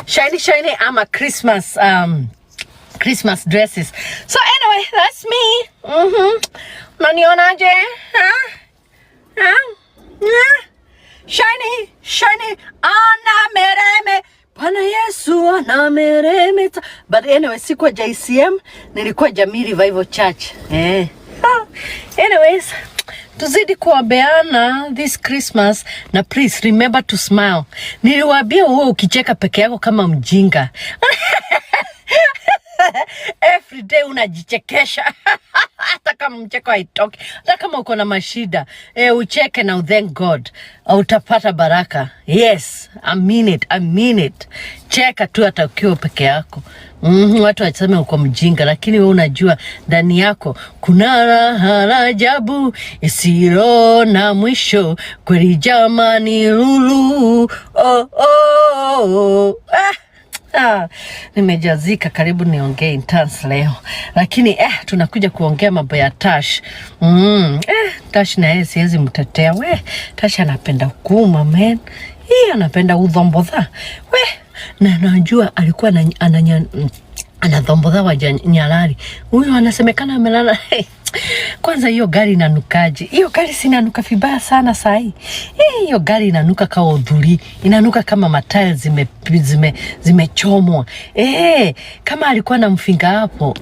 Shiny shiny ama Christmas Christmas dresses. So anyway, that's me. Unanionaje? Huh? Huh? Yeah. Shiny, shiny, anamereme. Bwana Yesu anameremeta. But anyway, sikuwa JCM, nilikuwa Jamii Revival Church. Eh. Anyways, tuzidi kuombeana this Christmas na please remember to smile. Niliwaambia uwe ukicheka peke yako kama mjinga. Every day unajichekesha hata kama mcheko haitoki, hata kama uko na mashida ucheke na thank God, utapata baraka. Yes, I mean it, I mean it. Cheka tu hata ukiwa peke yako. Watu waseme uko mjinga, lakini wewe unajua ndani yako kuna raha la ajabu isilo na mwisho. Kweli jamani, lulu oh, oh, oh. Ah. Ah, nimejazika karibu niongee in tongues leo, lakini tunakuja kuongea mambo ya Tash. Tash na yeye siwezi mtetea. We, Tash anapenda kuma man. Hii anapenda udhombodha. We, na najua alikuwa anadhombodha wa Nyalali. Huyu anasemekana amelala. Kwanza hiyo gari inanukaje? Hiyo gari sinanuka vibaya sana sahi. Hiyo gari inanuka kama udhuri, inanuka kama matairi zimechomwa. Kama alikuwa na mfinga hapo.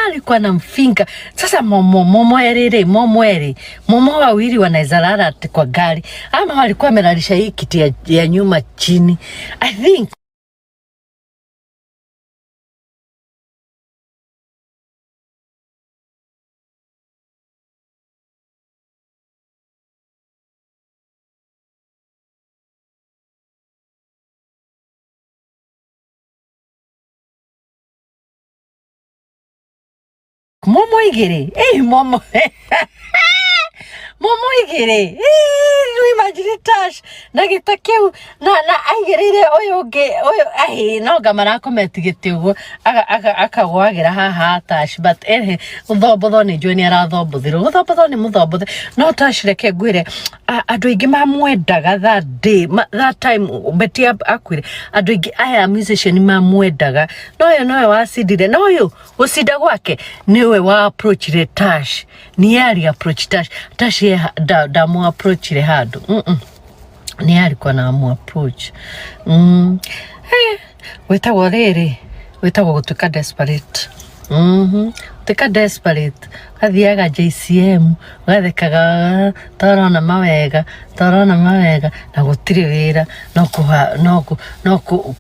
Alikuwa na mfinga. Sasa momo momo erere, momo ere. Momo wawili wanaweza lala kwa gari. Ama walikuwa wamelalisha hii kiti ya nyuma chini. I think momo igere. Momo. Momo igere. Imagine Tash na gĩta kĩu na aigĩrĩire ũyũ ũngĩ ũyũ ai no nga marakometi gĩtĩ ũguo akagwagĩra haha Tash, but gũthombotho nĩ njũĩ nĩ arathombotherwo, gũthombotho nĩ mũthombothe. No Tash, reke ngwĩre, andũ aingĩ mamwendaga that day, that time Betty akuire, andũ aingĩ aya musician mamwendaga, no ũyũ nowe wacindire, no ũyũ gũcinda gwake nĩwe wa approachire Tash, nĩ ali approach Tash. Tash ye ndamu approachire handũ. Ni alikuwa na mu approach. Wĩtagwo rĩrĩ, wĩtagwo gũtuĩka desperate. Tuĩka desperate, ũgathiaga JCM ũgathekaga torona mawega, torona mawega na gũtirĩ wĩra, no kũ no kũ no kũ